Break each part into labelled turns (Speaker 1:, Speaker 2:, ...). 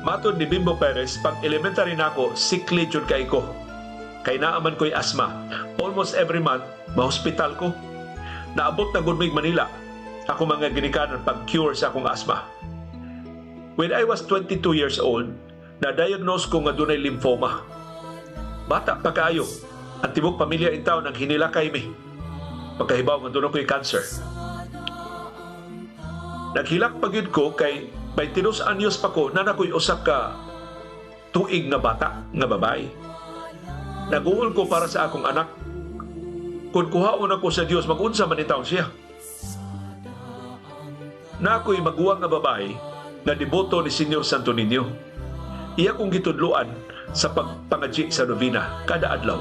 Speaker 1: Matod ni Bimbo Perez, pag elementary nako, sickly jud kay ko. Kay naa man ko'y asthma. Almost every month, mahospital ko. Naabot na gud mig Manila ako mga ginikanan pag-cure sa akong asthma. When I was 22 years old, na-diagnose ko nga dunay lymphoma. Bata pa kaayo. Ang tibok pamilya in town ang hinilakay mi. Pagkahibaw nga duna ko'y cancer. Naghilak pa gyud ko kay 22 anyos pa ko na nakoy usa ka tuig nga bata nga babae. Naguol ko para sa akong anak. Kung kuhaon ako sa Dios, mag-unsa man taon siya? Na ako'y maguwang nga babae nga deboto ni Senyor Santo Niño. Iya kong gitudloan sa pagpangadyi sa novena kada adlaw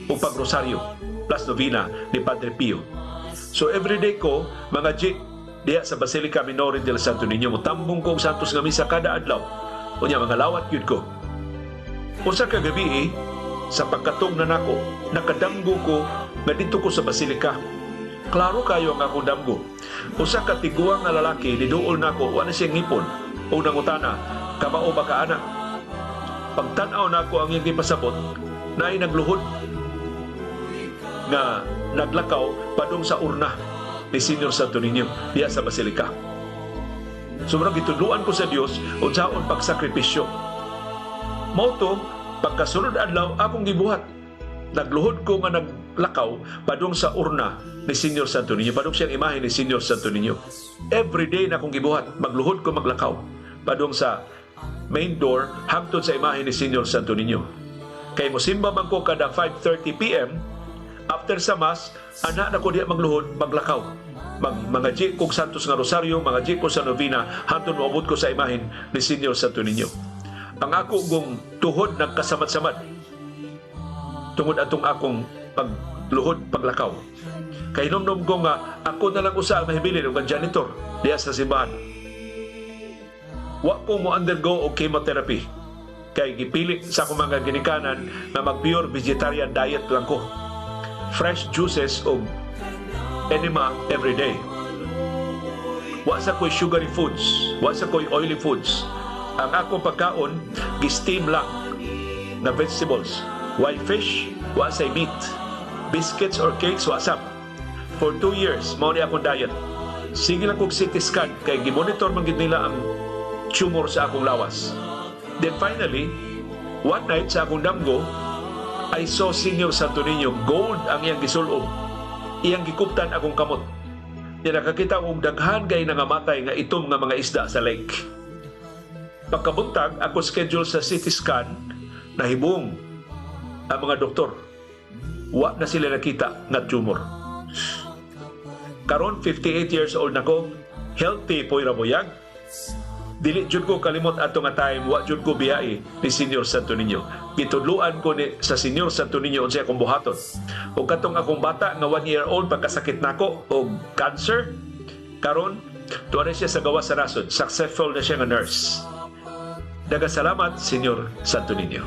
Speaker 1: o pagrosaryo plus novena ni Padre Pio. So everyday ko mangadyi diya sa Basilica Minore del Santo Niño. Mutambong ko og Santos nga misa kada adlaw. Unya mga lawat gyud ko. Usa ka gabi sa pagkatong na nako, nakadamgo ko nga didto ko sa Basilica. Klaro kayo ang akong damgo. Usa ka tiguang nga lalaki niduol nako, wa na siya ngipon ug nangutana, "Kamao ba ka ana?" Pagtan-aw nako ang iyang gipasabot, naay nagluhod nga naglakaw padung sa urna ni Senyor Santo Niño diya sa Basilica. Sobrang gitudloan ko sa Dios unsaon pagsakripisyo. Mao to, pagkasunod adlaw akong gibuhat. Nagluhod ko nga naglakaw padung sa urna ni Senyor Santo Niño, padung siyang imahe ni Senyor Santo Niño. Every day na akong gibuhat, magluhod ko maglakaw padung sa main door hangtod sa imahe ni Senyor Santo Niño. Kay mosimba man ko kada 5:30 p.m., after sa mass, ana na ko diya magluhod, maglakaw. Mangadyi kog Santos nga Rosaryo, mangadyi ko sa novena, hangtod moabot ko sa imahen ni Senyor Santo Niño. Ang ako gong tuhod nagkasamad-samad tungod atong akong pagluhod, paglakaw. Kay hinumdum ko nga ako na lang usa ang mahibilin og ang janitor diya sa simbahan. Wa ko mo undergo og chemotherapy kay gipili sa akong mga ginikanan nga mag pure vegetarian diet lang ko. Fresh juices og enema every day. Wa sa ko'y sugary foods, wa sa ko'y oily foods. Ang akong pagkaon, gi-steam lang na vegetables. While fish, wa say meat. Biscuits or cakes, wa sab. For 2 years, mao ni akong diet. Sige lang kog CT scan kay gimonitor man gid nila ang tumor sa akong lawas. Then finally, one night sa akong damgo, I saw Senyor Santo Niño, gold ang iyang gisulob. Iyang gikuptan akong kamot. Niya nakakita og daghan kay nangamatay nga itom nga mga isda sa lake. Pagkabuntag, ako schedule sa CT scan, nahibong ang mga doktor. Wa na sila nakita nga tumor. Karon 58 years old na ko, healthy poy ramuyag. Dili jud ko kalimot ato nga time, wa jud ko biyai ni Senyor Santo Niño. Gitudluan ko ni sa Senyor Santo Niño unsay akong buhaton. Ug katong akong bata nga 1 year old pagkasakit nako og cancer, karon tuwa na siya sa gawas sa nasod. Successful na siya nga nurse. Daghang salamat, Senyor Santo Niño.